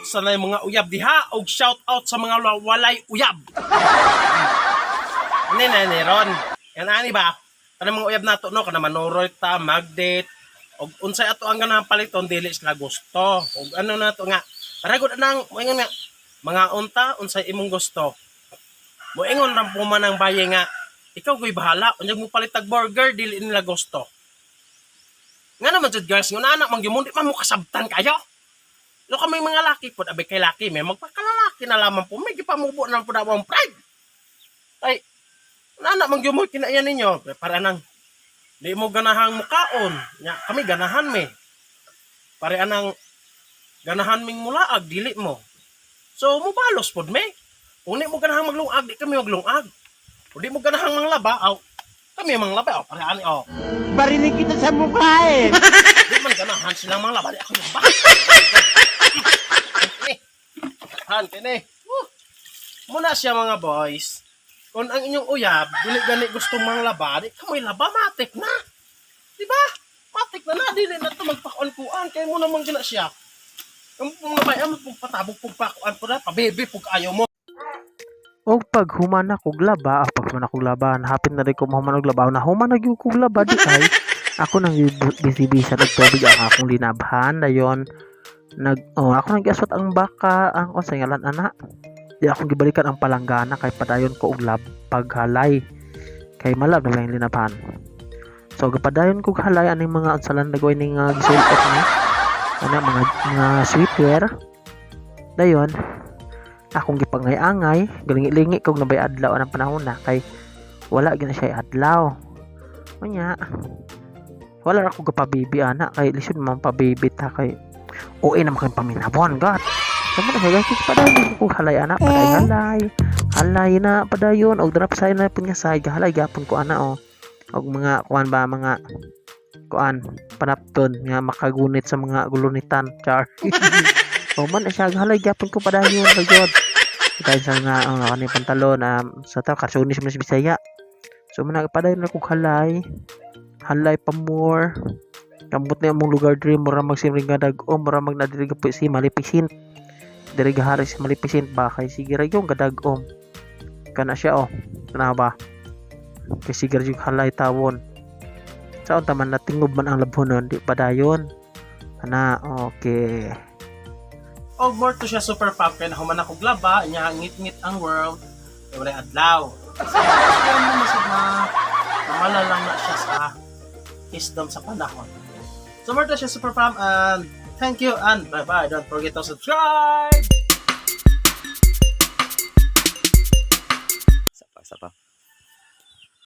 out sa na mga uyab diha og shout out sa mga walay uyab. Ano na ni ron? Yan ani ba? Kanang mga uyab nato, no, kana manuroy ta, mag-date og unsay ato ang ganahan paliton, dili sila gusto. Og ano na to nga, para gud anang moingon nga mga unta unsay imong gusto. Moingon ra po man ang baye nga ikaw ko'y bahala, unyag mo palitag burger, dili nila gusto. Nga naman jud, guys, nga anak man gyud mo, di man mo kasabtan kayo. No kami mga laki pod, abay kay laki may magpakalalaki na lamang po, may gipamubo na po daw ang pride. Ay, anak man gyud mo kinaiyan ninyo, para nang di mo ganahang mukaon. Nya kami ganahan me. Pare anang ganahan ming mulaag, dili mo. So mubalos pod me. Kung di mo ganahang maglungag, di kami maglungag. Kung di mo ganahang manglaba, aw, kami manglaba, aw, pare ani, oh. Barinig kita sa mukha eh. Di man ganahan silang manglaba, di ako laba. Eh, han, kini. Woo. Muna siya, mga boys. Kung ang inyong uyab, dili gani gusto manglaba, di kamoy laba, matik na. Di ba? Matik na na, dili na ito magpakuan-kuan. Kaya mo naman gina siya. Ang mga bayan mo, patabog pug pakuan po na, pabebe pug ayaw mo. Og pag human na kog laba, ah, pag human na kog laba, hapit na rin ko mahuman og laba, na human na gyud kog laba di ay ako nang bisi-bisan og tubig ang akong linabhan. Dayon nag, oh, ako nang giaswat ang baka, ang unsay ngalan ana, di akong gibalikan ang palanggana kay padayon ko og lab paghalay kay malab na yung linabhan. So gapadayon kog halay aning mga unsalan nagaway ning gisulot ni ana mga sweetwear. Dayon akong gipangay-angay, galingi-lingi kog nabay adlaw anang panahon na kay wala gyud na siya adlaw. Unya wala ra ko gapabibi ana kay lisod man pabibi ta kay OA naman kay paminawon god. So mo na siya, guys, padayon ko halay ana, paday halay halay na padayon og drop sign na pud nga side, halay gapon ko ana, oh, og mga kuan ba, mga kuan panapton nga makagunit sa mga gulunitan, char. O man siya, halay gyapon ko padayon gyud dahil sa nga ang kani pantalon sa ta karsunis man sa Bisaya. So man padayon na kog halay, halay pa more. Kamot na among lugar diri, mura magsimring nga dag-om, mura mag na diri si Maleficent diri, gahari si Maleficent ba, kay sige ra yung gadag-om kana siya, oh, kana ba, kay sige ra yung halay tawon sa unta man natingob man ang labhonon, di padayon ana. Okay. Og more to siya, super pop, kay nahuman ako laba, nya ngit-ngit ang world, kay walay adlaw. So, kaya mo masig ma mamala lang na siya sa wisdom sa panahon. So more to siya, super pam, and thank you and bye-bye. Don't forget to subscribe!